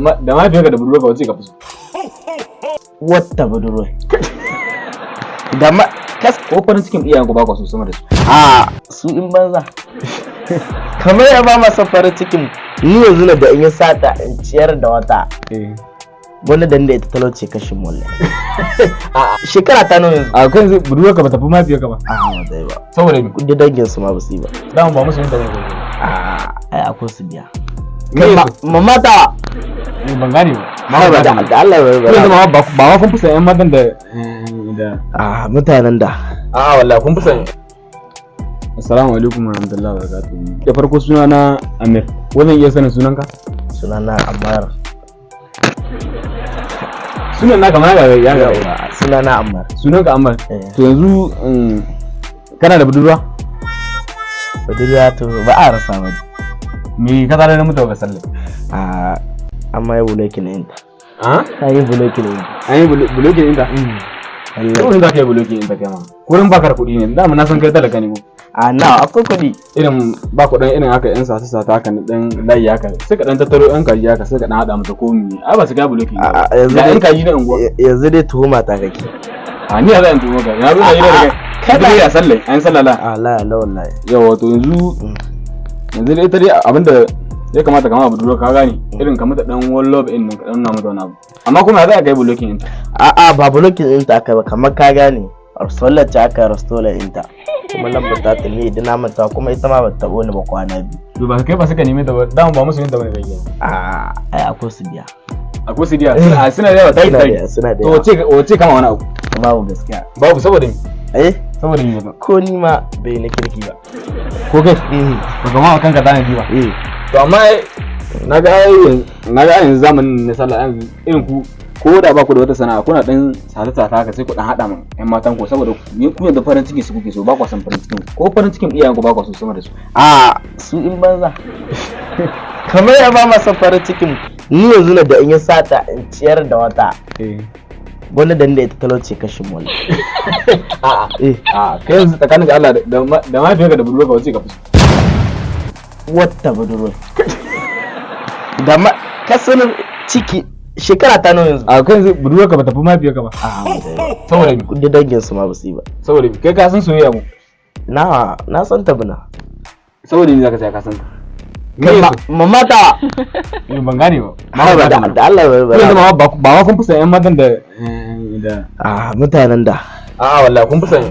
Da mahaifiyarka da budurwarka, wace ka fi so? Wata budurwa da ma kas. Ko farin cikin iyayenku ba ku so sama da su? A su in banza, kamar ya ba masa farin cikin ni yanzu na da in yi sata in ciyar da wata wani da ita talauce kashin wallahi. A shekara ta nawa yanzu? A kan yanzu budurwarka ba ta fi mahaifiyarka ba? A ba zai ba. Saboda me? Kudi dangin su ma ba su yi ba. Dama ba musu yin ta ne. A ai akwai su biya. Me? Mama ta. Ni ban gane ba. Ba da da Allah bai Ko yanzu ba. ma ba ma kun fi son yan matan da A mutanen da. A'a wallahi kun fi son. Assalamu alaikum warahmatullahi wabarakatuh. Da farko suna na Amir. Ko zan iya sanin sunanka? Sunana Ammar. Sunan naka ma ya ga. Sunana Ammar. Sunanka Ammar. Eh. To yanzu kana da budurwa? Budurwa to ba a rasa ba. Me ka tare da mutuwa ba sallah? A amma ya blocking ɗinta. A? Ta yi blocking ɗinta. An yi blocking ɗinta? Wallahi. Ko za ka yi blocking ɗinta kai ma? Kurin baka da kuɗi ne. Dama na san kai talaka ne ko. A na akwai kuɗi. Irin ba kuɗin irin haka yan sata sata haka na ɗan layi haka, sai ka ɗan tattaro yan kaji haka, sai ka ɗan haɗa mata komi, ai ba su ga blocking. A yanzu ga yan dai kaji na unguwa. Yanzu dai tuhuma ta kake. A ni ya za in tumo ka? Na zo na yi da kai. Kada- ya sallai an sallala. A la la wallahi. Yawa, to yanzu yanzu dai ita dai abinda ya kamata kama budurwa, ka gane, irin ka mata dan one love din nan, ka dan nuna mata wani abu, amma kuma ya za a kai blocking ɗinta? A a ba blocking ɗinta aka ba, kamar ka gane rastolar ce aka rastolar ɗinta, kuma lambar ta ta ne idan na manta, kuma ita ma ba ta taɓo ni ba kwana 2. To ba kai ba suka neme ta ba, dama ba musu yin ta bane kai. A ai akwai su biya. Akwai su diya, suna da yawa tayi Suna tayi. da suna da To yawa. wace kama wani abu? Babu gaskiya. Babu, saboda me? Eh. Saboda me ba? Ko ni ma bai na kirki ba. Ko kai ba kama kanka tanadi ba? Eh. To amma na ga yanzu zamanin na sallah yanzu irin ku, ko da ba ku da wata sana'a, kuna dan sata sata haka, sai ku dan hada man yan matan ku, saboda ku yanzu farin cikin su kuke so, ba ku san farin cikin ko farin cikin iyayen ku ba ku so sama da su. A su in banza, kamar ya ba masa farin cikin ni yanzu na da in yi sata in ciyar da wata wani da ita talauce kashin wallahi. A'a. Eh. A kai yanzu tsakanin ga Allah da mahaifiyarka da budurwarka, wace ka fi so? Wata budurwa da ma kasanin ciki shekara ta nawa yanzu? A kai yanzu budurwarka ba ta fi mahaifiyarka ba? A ba zai ba. Saboda me? Kudi dangin su ma ba su yi ba. Saboda me? Kai ka san soyayya mu? Na san ta buna. Saboda me zaka ce ka san ta? Me? Mama ta. Ni ban gane ba. Ba da da Allah bai Ko yanzu ba. ma ba ma kun fi son yan matan da A mutanen da. A'a wallahi kun fi son.